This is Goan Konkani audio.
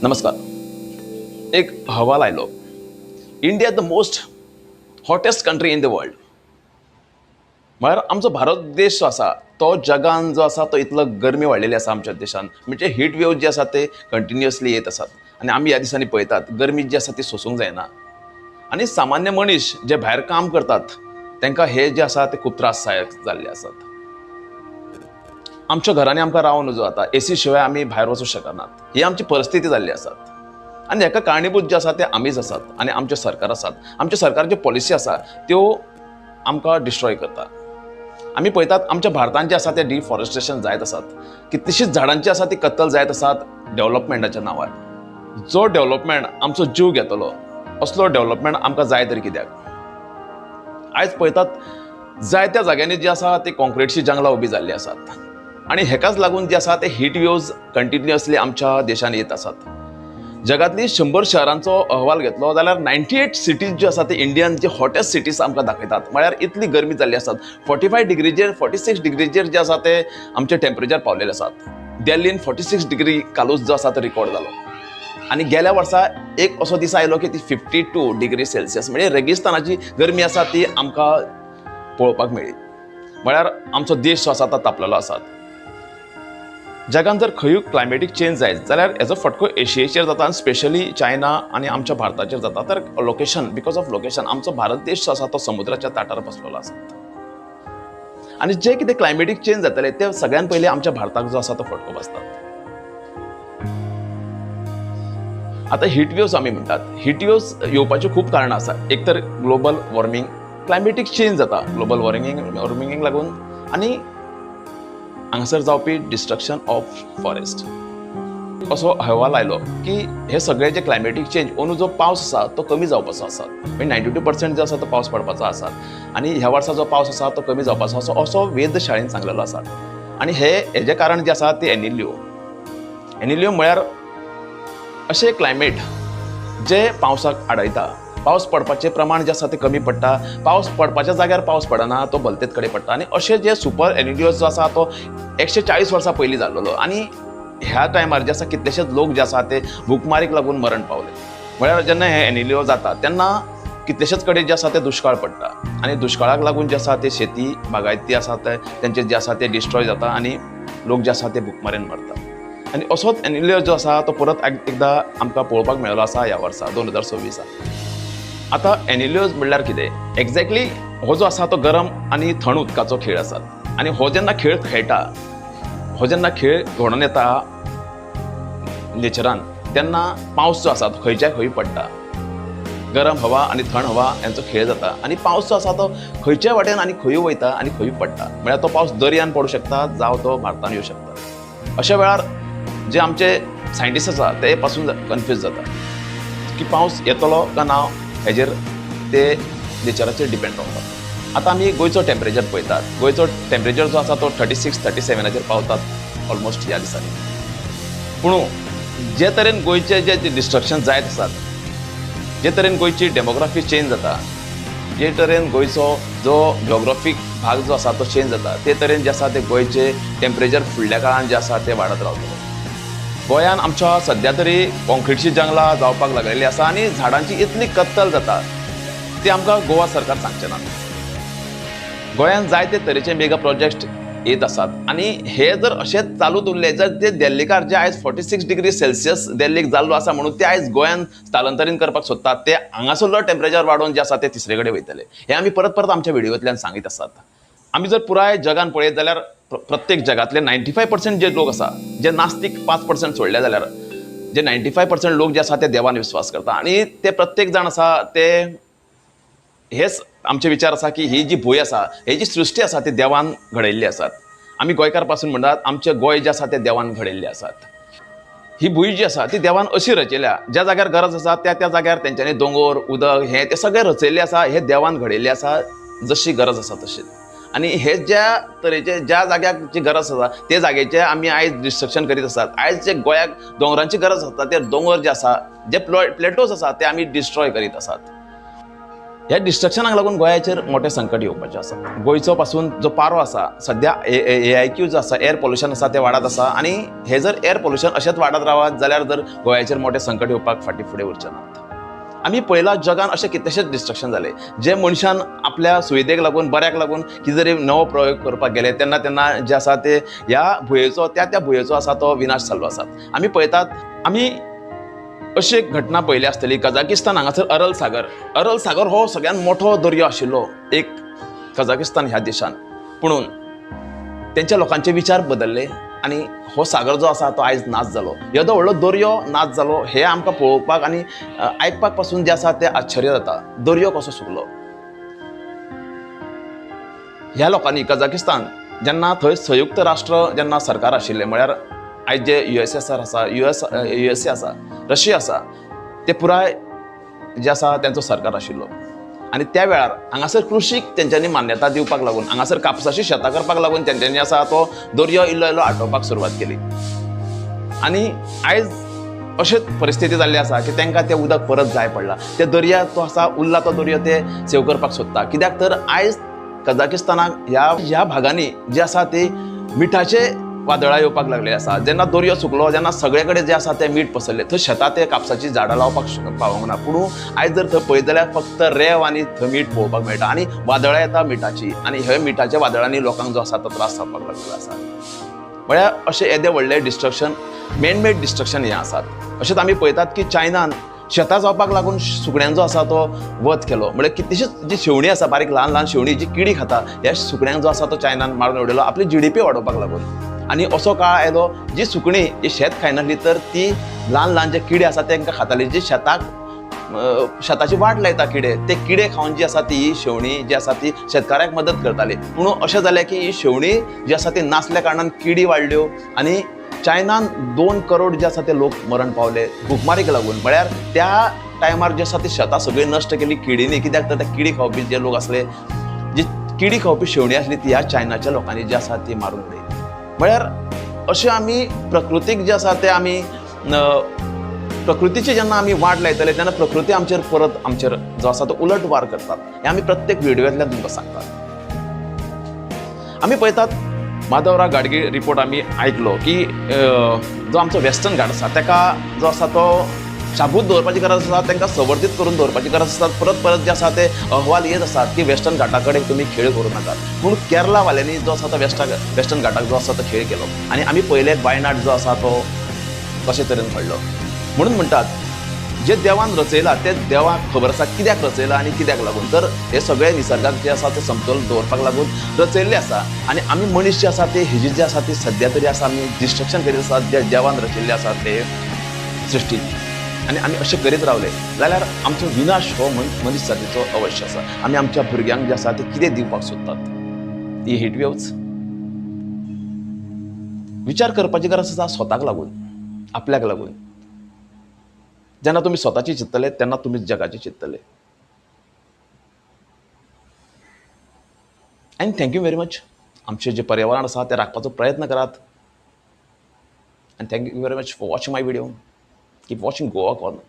नमस्कार. एक अहवाल आयलो, India the most hottest country in the world. म्हळ्यार आमचो भारत देश जो आसा तो जगान जो आसा तो इतलो गरमी वाडलेली आसा आमच्या देशान, म्हणजे हीट वेव जे आसा ते कंटिन्युअसली येत आसात आनी आमी ह्या दिसांनी पळयतात गरमी जी आसा ती सोंसूंक जायना आनी सामान्य मनीस जे भायर काम करतात तांकां हे जे आसा ते खूब त्रास जाल्ले आसात. आमच्या घरांनी आमकां रावूं नजो आतां, एसी शिवाय आमी भायर वचूंक शकनात, ही आमची परिस्थिती जाल्ली आसात आनी हेका कारणीभूत जे आसा ते आमीच आसात आनी आमचें सरकार आसात. आमच्या सरकारच्यो पॉलिसी आसा त्यो आमकां डिस्ट्रॉय करता. आमी पळयतात आमच्या भारतांत जे आसा ते डिफॉरेस्टेशन जायत आसात, कितलीशीच झाडांची आसा ती कत्तल जायत आसात डेव्हलपमेंटाच्या नांवार. जो डेव्हलपमेंट आमचो जीव घेतलो असलो डेव्हलपमेंट आमकां जाय तरी कित्याक? आयज पळयतात जायत्या जाग्यांनी जी आसा ती कॉन्क्रिटची जंगलां उबी जाल्ली आसात आनी हेकाच लागून जे आसा ते हीट वेव्ज कंटिन्युअसली आमच्या देशांत येत आसात. जगांतली 100 शहरांचो अहवाल घेतलो जाल्यार 98 सिटीज ज्यो आसा ते इंडियन जे हॉटेस्ट सिटीज आमकां दाखयतात. म्हळ्यार इतली गरमी जाल्ली आसात, 45 डिग्रीचेर 46 डिग्रीचेर जे आसा ते आमचे टेम्परेचर पावलेले आसात. दिल्लीन 46 डिग्री कालूच जो आसा तो रिकॉर्ड जालो आनी गेल्या वर्सा एक असो दीस आयलो की ती 52 डिग्री सेल्सियस म्हणजे रेगिस्तानाची गरमी आसा ती आमकां पळोवपाक मेळ्ळी. म्हळ्यार आमचो देश जो आसा तो तापलेलो आसा. जगान जर खंयूय क्लायमेटीक चेंज जायत जाल्यार हेजो फटको एशियेचेर जाता आनी स्पेशली चायना आनी आमच्या भारताचेर जाता. तर लोकेशन, because of location आमचो भारत देश जो आसा तो समुद्राच्या ताटार बसलेलो आसा आनी जे कितें क्लायमेटीक चेंज जातले ते सगळ्यान पयलीं आमच्या भारताक जो आसा तो फटको बसता. आतां हीट वेव्स आमी म्हणटात, हीट वेव्स येवपाची खूब कारणां आसा. एक तर ग्लोबल वॉर्मींग, क्लायमेटीक चेंज जाता ग्लोबल वॉर्मिंगेक लागून आनी हांगासर जावपी डिस्ट्रक्शन ऑफ फॉरेस्ट. असो अहवाल आयलो की हे सगळे जे क्लायमेटीक चेंज अंदू जो पावस आसा तो कमी जावपाचो आसा, म्हणजे 92% जो आसा तो पावस पडपाचो आसा आनी ह्या वर्सा जो पावस आसा तो कमी जावपाचो आसा असो वेधशाळेन सांगलेलो आसा. आनी हे हेजें कारण जें आसा ते एनिलियो. एनिलियो म्हळ्यार अशें क्लायमेट जे पावसाक आडयता, पावस पडपाचें प्रमाण जें आसा तें कमी पडटा, पावस पडपाच्या जाग्यार पावस पडना तो भलतेच कडेन पडटा आनी अशें जे सुपर एनिलियो जो आसा तो 140 वर्सां पयलीं जाल्लो आनी ह्या टायमार जे आसा कितलेशेच लोक जे आसा ते भूकमारीक लागून मरण पावले. म्हळ्यार जेन्ना हे एनिलियो जाता तेन्ना कितलेशेच कडेन जे आसा ते दुश्काळ पडटा आनी दुश्काळाक लागून जे आसा ते शेती बागायती आसा ते तेंचे जे आसा ते डिस्ट्रॉय जाता आनी लोक जे आसा ते भूकमारेन मरता. आनी असोच एनिलियो जो आसा तो परत एकदां आमकां पळोवपाक मेळ्ळो आसा ह्या वर्सा 2026. आतां एनिलियोज म्हणल्यार कितें एक्झॅक्टली? हो जो आसा तो गरम आनी थंड उदकाचो खेळ आसा आनी हो जेन्ना खेळ खेळटा, हो जेन्ना खेळ घडोवन येता नेचरान तेन्ना पावस जो आसा तो खंयच्याय खंय पडटा. गरम हवा आनी थंड हवा हेंचो खेळ जाता आनी पावस जो आसा तो खंयच्याय वाटेन आनी खंयूय वयता आनी खंयूय पडटा. म्हळ्यार तो पावस दर्यान पडूं शकता जावं तो भारतान येवं शकता. अशा वेळार जे आमचे सायंटिस्ट आसा ते पासून कन्फ्यूज जाता की पावस येतलो काय ना, हेजेर ते नेचराचेर डिपेंड रावतात. आतां आमी गोंयचो टेम्परेचर पळयतात, गोंयचो टेम्परेचर जो आसा तो 36 37 पावतात ऑलमोस्ट ह्या दिसांनी. पूण जे तरेन गोंयचे जे डिस्ट्रक्शन जायत आसात, जे तरेन गोंयची डेमोग्राफी चेंज जाता, जे तरेन गोंयचो जो जियोग्राफीक भाग जो आसा तो चेंज जाता, ते तरेन जे आसा ते गोंयचे टेम्परेचर फुडल्या काळान जे आसा ते वाडत रावतले. गोंयान आमच्या सद्या तरी कॉन्क्रिटची जंगलां जावपाक लागलेली आसा आनी झाडांची इतली कत्तल जाता ती आमकां गोवा सरकार सांगचें ना. गोंयान जायते तरेचे मेगा प्रोजेक्ट येत आसात आनी हे जर अशेंच चालूच उरले जर ते दिल्लीकार जे आयज 46 डिग्री सेल्सियस दिल्लीक जाल्लो आसा म्हणून ते आयज गोंयान स्थलांतरीत करपाक सोदतात, ते हांगासरलो टेम्परेचर वाडोवन जे आसा ते तिसरे कडेन वयतले. हे आमी परत परत आमच्या व्हिडियोंतल्यान सांगीत आसात. आमी जर पुराय जगान पळयत जाल्यार प्रत्येक जगांतले 95% जे लोक आसा, जे नास्तीक 5% सोडले जाल्यार जे 95% लोक जे आसा ते देवान विस्वास करता आनी ते प्रत्येक जाण आसा ते हेच आमचे विचार आसा की ही जी भूंय आसा, ही जी सृश्टी आसा ती देवान घडयल्ली आसात. आमी गोंयकार पासून म्हणटात आमचें गोंय जें आसा तें देवान घडयल्लें आसात. ही भूंय जी आसा ती देवान अशी रचयल्या, ज्या जाग्यार गरज आसा त्या त्या जाग्यार तेंच्यांनी दोंगोर, उदक हें तें सगळें रचयल्लें आसा. हें देवान घडयल्लें आसा जशी गरज आसा तशी. आनी हे ज्या तरेचे ज्या जाग्याक जी गरज आसा ते जागेचे आमी आयज डिस्ट्रक्शन करीत आसात. आयज जे गोंयाक दोंगरांची गरज आसा ते दोंगर जे आसा, जे प्लेटोज आसा ते आमी डिस्ट्रॉय करीत आसात. ह्या डिस्ट्रक्शनाक लागून गोंयाचेर मोठें संकट येवपाचें आसा. गोंयचो पासून जो पारो आसा सद्या AIQ जो आसा, एयर पोल्युशन आसा तें वाडत आसा आनी हे जर एयर पोल्युशन अशेंच वाडत रावत जाल्यार जर गोंयाचेर मोठें संकट येवपाक फाटीं फुडें उरचें नात. आमी पळयला जगान अशें कितलेशेच डिस्ट्रक्शन जालें जे मनशान आपल्या सुविधेक लागून बऱ्याक लागून कितें तरी नवो प्रयोग करपाक गेले तेन्ना तेन्ना जे आसा ते ह्या भुंयेचो त्या त्या भुंयेचो आसा तो विनाश जाल्लो आसा. आमी पळयतात, आमी अशी एक घटना पळयली आसतली, कजाकिस्तान हांगासर अरल सागर, अरल सागर हो सगळ्यात मोठो दर्यो आशिल्लो एक कजाकिस्तान ह्या देशान, पुणून तेंच्या लोकांचे विचार बदलले आनी हो सागर जो आसा तो आयज नाच जालो. येदो व्हडलो दर्यो नाच जालो हें आमकां पळोवपाक आनी आयकपाक पासून जें आसा तें आश्चर्य जाता. दर्यो कसो सुकलो ह्या लोकांनी. कजाकिस्तान जेन्ना थंय संयुक्त राष्ट्र जेन्ना सरकार आशिल्लें, म्हळ्यार आयज जे USSR आसा, USA आसा, रशिया आसा, ते पुराय जे आसा तेंचो सरकार आशिल्लो आनी त्या वेळार हांगासर कृशीक तेंच्यांनी मान्यता दिवपाक लागून, हांगासर कापसाची शेतां करपाक लागून तेंच्यांनी आसा तो दर्यो इल्लो इल्लो आटोवपाक सुरवात केली. आनी आयज अशेंच परिस्थिती जाल्ली आसा की तांकां तें उदक परत जाय पडलां. ते दर्या तो आसा उरला तो दर्यो ते सेव करपाक सोदता, कित्याक तर आयज कजाकिस्तानाक ह्या ह्या भागांनी जे आसा ते मिठाचे वादळां येवपाक लागले आसा. जेन्ना दर्यो सुकलो जेन्ना सगळे कडेन जे आसा तें मीठ पसरलें, थंय शेतां ते कापसाचीं झाडां लावपाक पावोंक ना. पूण आयज जर थंय पळयत जाल्यार फक्त रेंव आनी थंय मीठ पळोवपाक मेळटा आनी वादळां येता मिठाची आनी हे मिठाच्या वादळांनी लोकांक जो आसा तो त्रास जावपाक लागलेलो आसा. म्हळ्यार अशें येदें व्हडलें डिस्ट्रक्शन, मॅनमेड डिस्ट्रक्शन हें आसात. अशेंच आमी पळयतात की चायनान शेतां जावपाक लागून सुकण्यांचो आसा तो वध केलो. म्हळ्यार कितलीशीच जी शेवणीं आसा, बारीक ल्हान ल्हान शेवणीं जी किडी खाता, ह्या सुकण्यांक जो आसा तो चायनान मारून उडयलो आपली GDP वाडोवपाक लागून. आनी असो काळ आयलो जी सुकणीं जी शेत खायनासली तर ती ल्हान ल्हान जे किडे आसा तांकां खाताली, जी शेताक शेताची वाट लायता किडे, ते किडे खावन जी आसा ती शेवणीं जी आसा ती शेतकाराक मदत करताली. पूण अशें जालें की ही शेवणीं जी आसा ती नासल्या कारणान किडी वाडल्यो आनी चायनान 2 करोड जे आसा ते लोक मरण पावले भुकमारीक लागून. म्हळ्यार त्या टायमार जे आसा ती शेतां सगळीं नश्ट केली किडींनी, कित्याक तर त्या किडी खावपी जे लोक आसले, जी किडी खावपी शेवणीं आसली ती ह्या चायनाच्या लोकांनी जी आसा ती मारून उडयली. म्हळ्यार अशें आमी प्रकृतीक जे आसा ते आमी प्रकृतीची जेन्ना आमी वाट लायतले तेन्ना प्रकृती आमचेर परत आमचेर जो आसा तो उलट वार करतात. हें आमी प्रत्येक व्हिडियोंतल्यान तुमकां सांगतात. आमी पळयतात माधवराव गाडगीळ रिपोर्ट आमी आयकलो की जो आमचो वेस्टर्न घाट आसा ताका जो आसा तो शाबूत दवरपाची गरज आसा, तांकां संवर्धीत करून दवरपाची गरज आसा. परत परत जे आसा ते अहवाल येत आसात की वेस्टर्न घाटा कडेन तुमी खेळ करूं नाकात. पूण केरलावाल्यांनी जो आसा तो वेस्टर्न घाटाक जो आसा तो खेळ केलो आनी आमी पळयले वायनाड जो आसा तो कशे तरेन पडलो. म्हणून म्हणटात जे देवान रचयला ते देवाक खबर आसा कित्याक रचयला आनी कित्याक लागून. तर हे सगळे निसर्गाक जे आसा ते समतोल दवरपाक लागून रचयल्ले आसा आनी आमी मनीस जे आसा ते हेजी जे आसा ते सद्या तरी आसा आमी डिस्ट्रक्शन करीत आसात जे देवान रचिल्ले आसा ते सृश्टी. आनी आमी अशें करीत रावले जाल्यार आमचो विनाश हो मनीस जातीचो अवश्य आसा. आमी आमच्या भुरग्यांक जे आसा ते कितें दिवपाक सोदतात ती हिट वेव्स. विचार करपाची गरज आसा स्वताक लागून, आपल्याक लागून. जेन्ना तुमी स्वताची चिंततले तेन्ना तुमी जगाची चिंततले. आनी thank you very much. आमचें जें पर्यावरण आसा तें राखपाचो प्रयत्न करात. आनी thank you very much for watching my video. Keep watching Goa corner.